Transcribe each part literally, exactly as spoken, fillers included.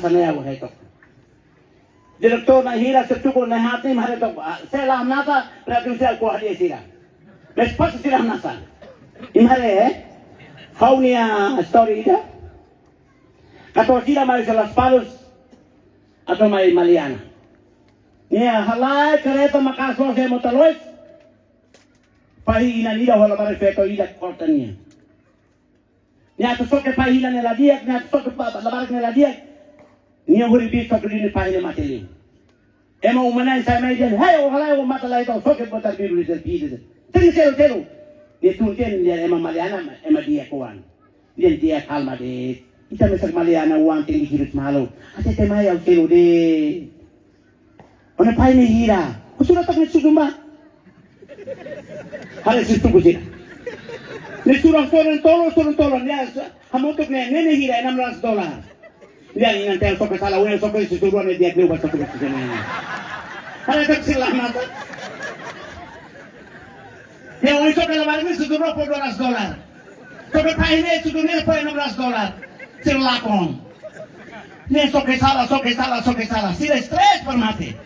Sana ya wahai tok. Diretór na'in hira, se tuku na'in haat ne'e imi haree tok. Ah, se la hamnasa, berarti se aku hadiah sira. Mas pas sira hamnasa. Imi haree, eh? Ha'u-nia story ida. Katuas ida mai husi Lospalos, atu mai Maliana. Nia halai kareta maka'as loos, ema taloes. Fahi inan ida ho labarik feto ida korta nia. Nia atu soke fahi inan ne'e la di'ak, nia atu soke ba-, ba-, labarik ne'e la di'ak. Nia hori biit soke duni, fahi ne'e mate liu. Ema uma na'in sai mai dehan, "Hei, ó halai ó matan lai, entaun soke botar biru di serpi de." Teni selu, selu. Nia tun ten, nia ema Maliana, ema di'ak oan. Nia di'ak, kalma de'it. Ita mesak Maliana, oan tenke hirus malu. Hatete mai, ha'u selu de'it. Ó-nia fahi ne'e hira? Ó sura tak ne'e sudumba. Haree se tuku sira. Nia sura soran tolo, soran tolo. Nia sa-, hamutuk ne'e, ne'e, ne'e hira, enam ratus dolar. Nia inan ten soke sala, oin soke susuru ne'e di'ak liu ba soke susuru ne'e. Haree tak sila mata. Nia oin soke labarik ne'e susuru fó dua ratus dolar. Soke fahi ne'e, susuru ne'e fó enam ratus dolar. Sira lakon. Nia soke sala, soke sala, soke sala. Sira stres para mate.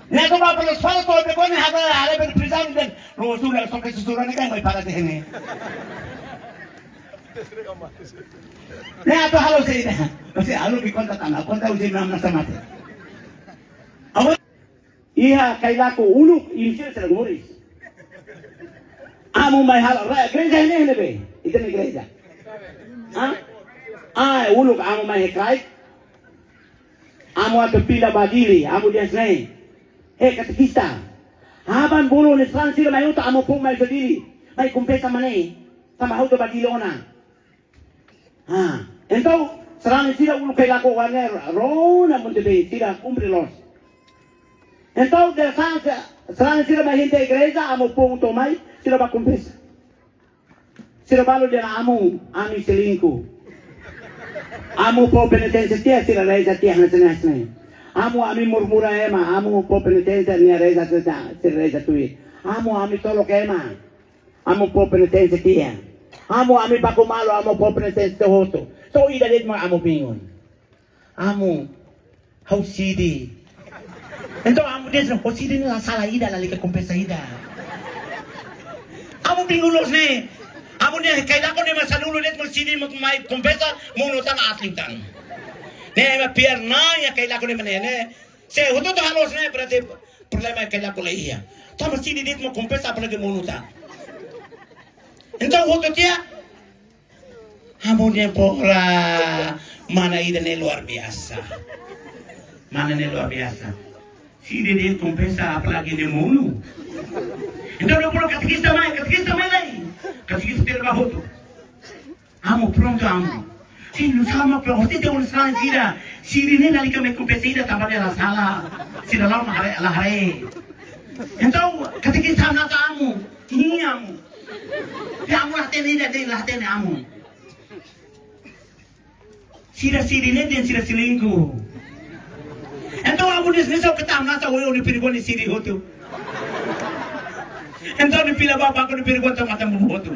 Nia toma pelos fala todo de kone hada hada ber prizaun den. Lo sura soke susuru ne'e kan mai para te ne'e. Nia atu halo se ida. Maksudnya halo bi konta tanah, konta uji nam nasa mate. Awa. Iha Cailaco uluk, imi sira sira moris. Amu mai halo, ra-, gereja ne'e ne'ebé? Ita-nia gereja. Hah? Ah, uluk amu mai iha kraik. Amu atu pinda ba Dili, amu dehan hanesan ne'e. Hei, katekista. Aban-bainrua nia sarani sira mai hotu, amu foun mai husi Dili. Mai kompensa mak ne'e. Tanba ha'u atu ba Dili ona. Ah, entaun, sarani sira uluk Cailaco wane rona mundu be sira kumpre loos. Entaun, de sa-, sa-, sarani sira mai hente igreja, amu foun to'o mai, sira ba kompensa. Sira balu dehan amu, ami selingkuh. Amu fó penitensia tiha, sira reza tiha hanesan ne'e. Amu, ami murmura ema, amu fó penitensia, nia reza tiha, sira reza tuir. Amu, ami tolok ema. Amu fó penitensia tiha. Amu, ami baku malu, amu fó penitensia tiha hotu. Só ida de'it mak amu bingung. Amu, ha'u sidi. Entaun amu dehan hanesan, ó sidi ne'e la sala ida, lalika kompensa ida. Amu bingung loos ne'e. Amu dehan Cailaco ne'e mak sanulu de'it mak sidi mak mai kompensa, monu tan aat liután. Ne'e mak pior na ya Cailaco ne'e mak ne'e. Se hotu-hotu halo hanesan ne'e berarti problema Cailaco la iha. Tanba sidi de'it mak kompensa apalagi monu tan. Entaun hotu tiha. Amu dehan pola, mana ida ne'e luar biasa. Mana ne'e luar biasa. Sidi de'it kompensa apalagi ne'e monu. Entaun nia bolu katekista mai, katekista mai lai. Katekista tiha ba hotu. Amu, prontu amu. Sin, no sama pe hosti te un san sira. Sidi ne'e lalika mai kompensa ida tanba ne'e la sala. Sira la haree, la haree. Entaun, katekista hamnasa amu. Ih, amu. Ya amu la hatene ida de'it, la hatene amu. Sira sidi ne'e dehan sira selingkuh. Entaun amu dehan hanesan ne'e só keta hamnasa, oin nia pergunta sidi hotu. Entaun nia fila ba banku nia pergunta matan bubu hotu.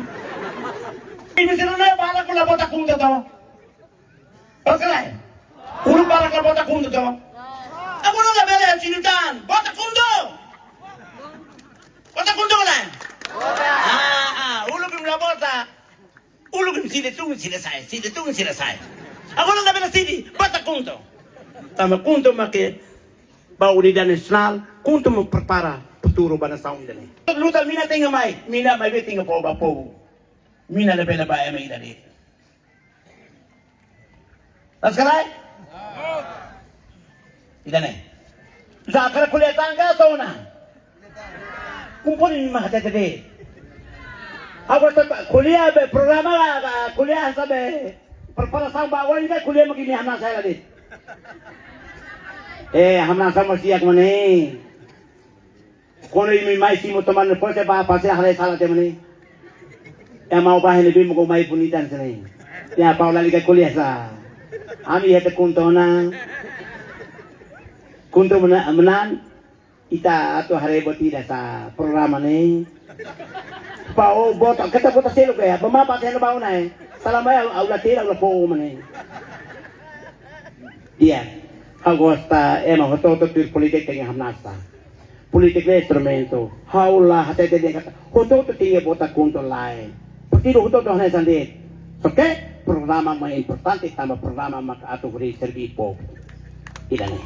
Imi sira ne'e barak la bota KHUNTO to. Oke lai. Uluk barak la bota KHUNTO to. Amu la bele sidi tan. Bota KHUNTO. Bota KHUNTO lai. Ah, ah, uluk imi la bota. Uluk imi sidi tun sira sa'e, sidi tun sira sa'e. Agora la bele sidi, bota KHUNTO. Tanba KHUNTO mak ba unidade nasionál, KHUNTO mak prepara futuru ba nasaun ida-ne'e. Luta mina tenke mai, mina maibé tenke fó ba povu. Mina la bele ba ema ida de'it. Las kalai? Ida-ne'e. Za kara ko'alia tan ka to'o ona? Kumpul ini mah tete de. Aku tak ko'alia be programa la, ko'alia sabe preparasaun ba oin ka ko'alia mak imi hamnasa hela de'it. Eh, hamnasa mós di'ak mak ne'e. Kuandu imi mai simu toman pose ba pase hale sala temani. Ya mau ba hene bimu ko mai punitan sene. Ya pau lalika ko'alia sa. Ami hete KHUNTO ona. KHUNTO mena-, menan. Ita atu haree buat ida sa programa ne'e. Pau bota, keta bota seluk ya. Bama pase no bau nai. Salamai au, au la tela, au la fó mak ne'e. Di'ak, ha'u gosta ema hotu-hotu tuir polítika tenke hamnasa. Polítika ne'e instrumentu. Ha'u la hatete dehan katak hotu-hotu tenke vota KHUNTO, lae. Partidu hotu-hotu hanesan de'it. Só ke programa mak importante, tanba programa mak atu hodi serví povu. Ida-ne'e.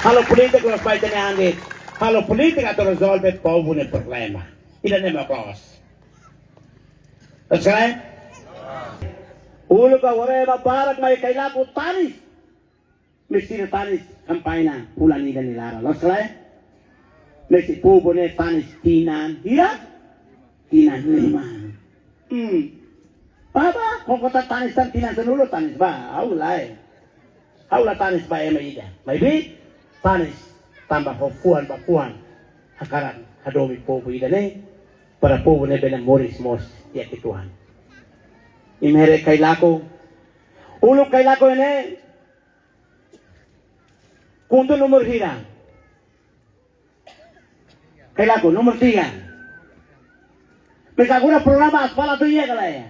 Halo polítika loos ba ita-nia an de'it. Halo polítika atu rezolve povu nia problema. Ida-ne'e mak loos. Terus kan? Uluk agora ema barak mai Kailaku tanis. Mesira tanis kampaña fulan ida nia laran. Loos ka lae? Mesira povu ne'e tanis tinan hira? Tinan lima. Hmm. Bá, bá, koko ta tanis tan tinan sanulu tanis bá. Ha'u lae. Ha'u la tanis ba ema ida. Maibé tanis tanba ho fuan ba fuan. Hakarak hadomi povu ida-ne'e. Para povu ne'e bele moris mós iha kituan. Imi haree Kailaku. Uluk Kailaku ne'e KHUNTO númeru hira? Kailaku, númeru tiga. Mas agora programa aspaltu iha ka lae?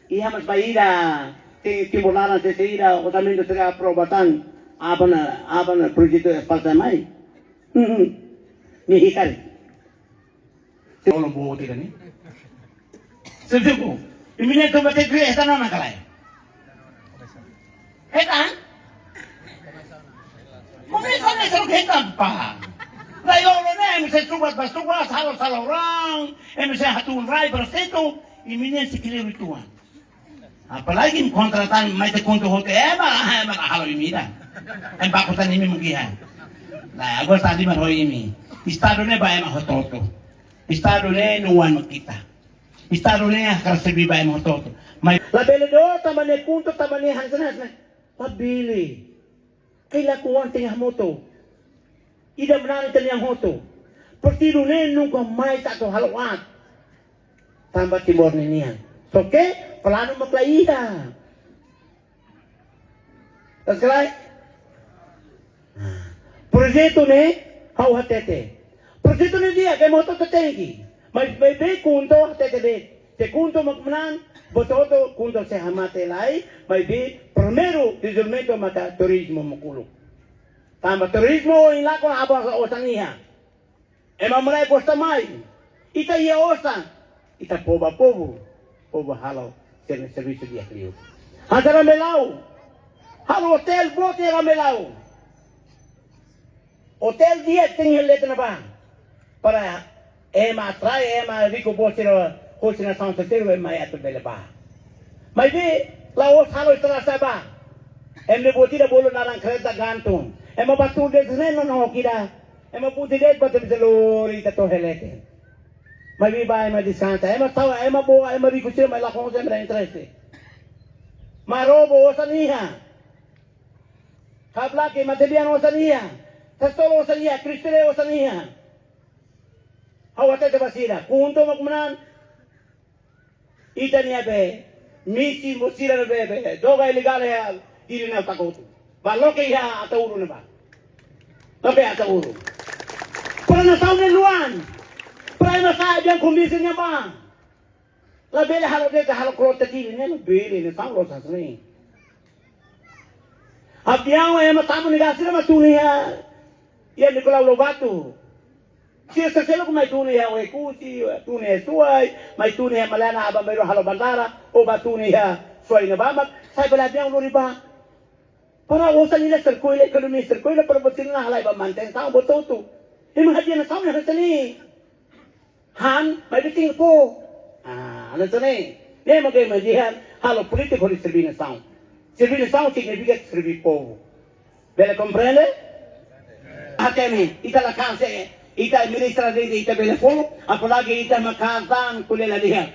Iha, mas ba ida, ti-, timur laran se, se ida, orsamentu sira aprova tan, aban, aban projetu aspaltu mai. Hmm, hmm. Imi hikarik. Solo bo tidak ni. Setuju. Imi-nia tempat itu hetan ona ka lae? Hetan? Komesa ne'e selalu hetan, pá. Rai lolo ne'e, imi sei subat ba subat, halo sala orang, imi sei hatún rai ba situ, imi-nia sei kleur uitoan. Apalagi imi kontrata mai ita KHUNTO hotu, ema, ema halo imi ida. Ema baku tan imi mak iha. Nah, agora tadi mak ho imi. Estadu ne'e ba ema hotu-hotu. Estadu ne'e no one mak ita. Estadu ne'e hakarak serví ba ema hotu-hotu. Mai labele de'it tanba ne'e KHUNTO, tanba ne'e hanesan ne'e. Labele. Kailaku oan tenke hamutuk. Ida manán ita-nia an hotu. Partidu ne'e nunka mais atu halo aat. Tanba Timor ninian. Só ke planu mak la iha. Loos ka lae? Projetu ne'e ha'u hatete. Projetu ne'e di'ak, ema hotu-hotu tenke. Mas, maibé KHUNTO hatete de'it. Se KHUNTO mak manán, buat hotu-hotu KHUNTO sei hamate lai, maibé primeiru dezenvolvimentu maka turizmu mak uluk. Tanba turizmu ohin lakon aban osan iha. Ema malae gosta mai. Ita iha osan. Ita fó ba povu. Povu halo ser-, servisu di'ak liu. Hanesan Ramelau. Halo otél boot iha Ramelau. Otél di'ak tenke iha leten ne'ebá. Para ema atrai, ema riku boot sira, hosi nasaun terseru ema atu bele bá. Maibé, la'ós halo estrada sa'e bá. Ema ne'e buat ida bolu naran kereta gantung. Ema bá tuur de'it ne'e no, no kira. Ema buti de'it ba te bisa lori ita to'o iha leten. Maibé bá ema deskansa. Ema tau, ema boa, ema riku sira mai lakon sira, ema la interese. Marobo osan iha. Kablaki matebian osan iha. Kastolo osan iha, Kristele osan iha. Ha'u hatete ba sira, KHUNTO mak manán. Ita-nia be, misi mós sira be, be, joga ilegál ya, diri na takotu. Bá loke iha Ataúru ne'ebá. Loke Ataúru. Para nasaun ne'e luan. Para ema sa'e biang komisi nia bá. Labele halo de'it, halo klote diri ne'e, labele, ne'e sá loos hanesan ne'e. Aviaun ema tamu ne'e gasi ema tun iha, iha Nicolau Lobato. Sira seluk mai tun iha Oekusi, tun iha Suai, mai tun iha Maliana aban-bainrua halo bandara, ou bá tun iha Suai ne'ebá mak, sa'e bele aviaun lori bá. Para osan ne'e sirkula, ekonomia sirkula, para buat sira-ne'e halai ba manutensaun buat hotu-hotu. Ema hadi'a nasaun ne'e hanesan ne'e. Han, maibé tenke fó. Ah, hanesan ne'e. Ne'e mak ema dehan, halo polítika hodi serví nasaun. Serví nasaun signifika serví povu. Bele komprende? Hatene, ita la kanse, ita ministra de ita bele fó, apalagi ita mak kartan kulela lihat.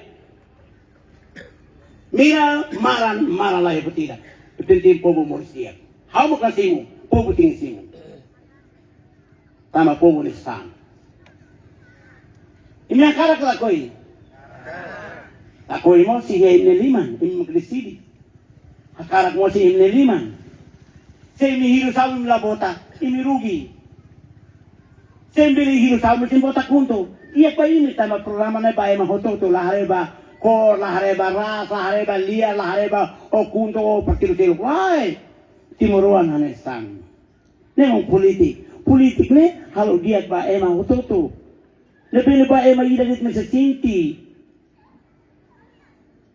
Mira, maran, maran la iha buat ida. Penting povu moris di'ak. Ha'u mak la simu, povu tenke simu. Tanba povu ne'e sasán. Imi hakarak ka lakohi? Lakohi mós iha imi-nia liman, imi mak deside. Hakarak mós iha imi-nia liman. Se imi hirus ha'u imi la vota, imi rugi. Se imi bele hirus ha'u imi sei vota KHUNTO. Di'ak ba imi tanba programa ne'e ba ema hotu-hotu, la haree ba Kór, la haree ba ras, la haree ba lian, la haree ba ó KHUNTO, ó partidu seluk. Lae, timoroan hanesan. Ne'e mak polítika. Polítika ne'e halo di'ak ba ema hotu-hotu. Ne'e bele ba ema ida de'it mak sente.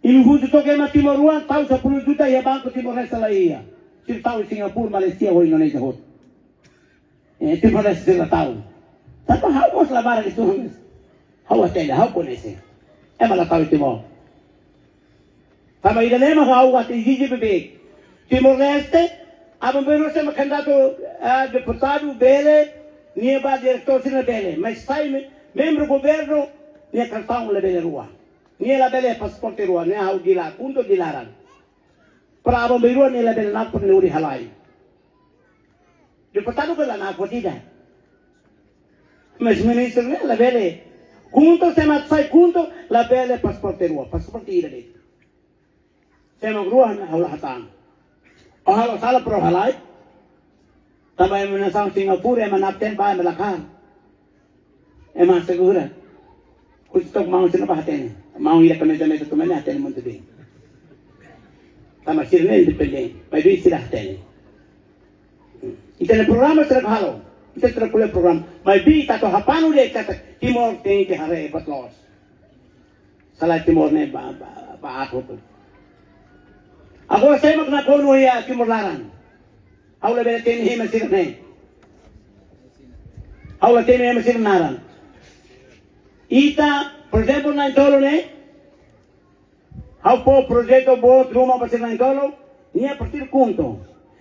Imi husu took ema timoroan tau sepuluh juta iha banku, Timor-Leste la iha. Sira tau Singapura, Malaysia, ho Indonézia hotu. Eh, Timor-Leste sira tau. Tanba ha'u mós la barak iha Timor-Leste. Ha'u hatene, ha'u koñese. Ema la tau iha Timor. Tanba ida-ne'e mak ha'u atu ezije beibeik. Timor-Leste, aban-bainrua sé mak kandidatu, eh, deputadu bele, nia ba diretór sira bele. Mas sai me-, membru governu, nia kartaun labele rua. Nia labele pasaporte rua, nia ha'u di'ak, KHUNTO di'ak laran. Para aban-bainrua nia labele nakon nia hodi halai. Deputadu bele nakon ida. Mas ministru ne'e labele. KHUNTO, sé mak sai KHUNTO, labele pasaporte rua, pasaporte ida de'it. Sé mak rua ne'e ha'u la hatán. Ó halo sala para ó halai. Tanba ema nasaun Singapura, ema na'in-tolu ba, ema la kaer. Ema segura. Husu took maun sira ba hatene. Maun ida ka meza-meza to'o mai ne'e hatene muito bem. Tanba sira ne'e independente. Maibé sira hatene. Ita-nia programa sira halo. Ita sira ko'alia programa. Maibé ita atu hapanu de'it katak Timor tenke haree buat loos. Sala Timor ne'e ba, ba, ba aku tu. Agora sé mak nakonu iha Timor laran. Ha'u labele temi ema sira-ne'e. Ha'u la temi ema sira-nia naran. Ita, por ezemplu, na'in-tolu ne'e. Ha'u fó projetu boot ruma ba sira na'in-tolu. Nia partidu KHUNTO.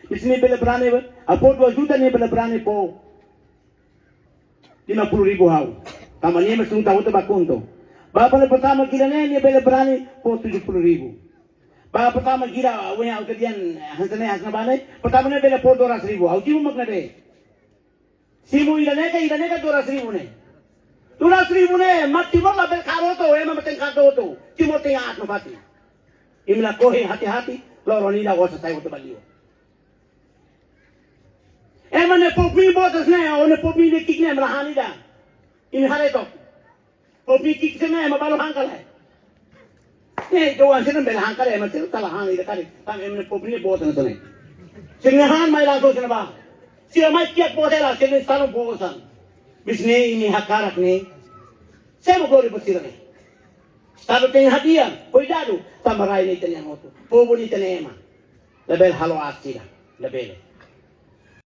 Mas nia bele brani, ha'u fó dua juta nia bele brani fó lima puluh ribu ha'u. Tanba nia mós KHUNTO, KHUNTO ba KHUNTO. Ba fali pertama kira ne'e nia bele brani fó tujuh puluh ribu. Ba pertama kira, weh, ha'u kedian, hanesan ne'e, hanesan ne'ebá ne'e, pertama ne'e bele fó dua ratus ribu. Ha'u simu mak ne'ebé. Simu ida-ne'e ka, ida-ne'e ka dua ratus ribu ne'e. Dua ratus ribu ne'e, mak Timor labele kaer hotu, ema mak tenke kaer hotu. Timor tenke aat nafatin. Imi lakohi hati-hati, loron ida osan sai hotu ba li'ur. Ema ne'e povu nia boot hanesan ne'e, ó-nia povu nia ki'ik ne'e ema la han ida. Imi haree took. Povu nia ki'ik hanesan ne'e ema balu han ka lae. Ne'e, ita-boot sira bele han ka lae, ema sira la han ida karik. Tanba ema ne'e povu nia boot hanesan ne'e. Sira han mai langsung sira bá. Sira mai kiak boot hela, sira selalu bosan. Mas ne'e imi hakarak ne'e. Sé mak glória ba sira-ne'e. Estadu tenke hadi'a, kuidadu, tanba rai ne'e ita-nia hotu. Povu ne'e ita-nia ema. Labele halo aat sira, labele.